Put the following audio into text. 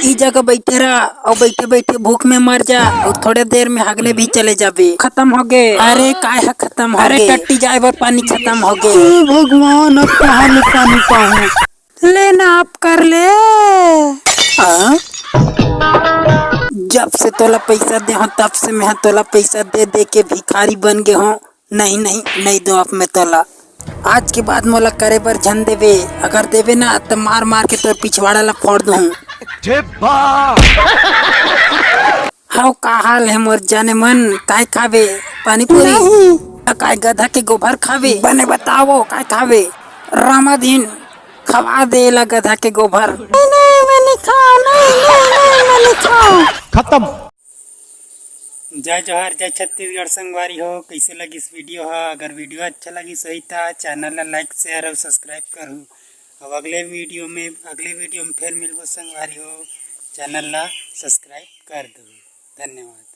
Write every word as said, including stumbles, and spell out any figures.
ई जगह बैठे रह अउ बैठे बैठे भूख में मर जा अउ थोड़े देर में हगले भी चले जाबे। खत्म हो गे। अरे काय ह खत्म हो अरे गे? टट्टी जाए बर पानी खत्म हो गे। भगवान, अब कहाँ ले पानी पाऊं? लेना आप कर ले। हाँ? जब से तोला पैसा दे हो तब से मैं तोला पैसा दे दे के भिखारी बन गे हो। नहीं नहीं, नहीं दो आप मैं तोला। आज के बाद मोला करे बर झन देवे। अगर देवे ना तो मार मार के तोर पिछवाड़ा ला फोड़ दूं। हव का हाल है मोर जाने मन? काय खावे? पानी पूरी? नहीं। त काय गधा के गोबर खावे? बने बताओ काय खावे? रामाधीन खवा दे ला गधा के गोबर। नहीं नहीं, मैं नहीं खाओ। नहीं नहीं नहीं, मैं नहीं खाओ। खत्म। जय जोहार, जय छत्तीसगढ़ संगवारी हो। कैसे लगिस वीडियो ह? अगर वीडियो अच्छा लगिस होही त चैनल ला लाइक, शेयर अउ सब्सक्राइब करहू। अब अगले वीडियो में, अगले वीडियो में फिर मिलबो संगवारी हो। चैनल ला सब्सक्राइब कर दो। धन्यवाद।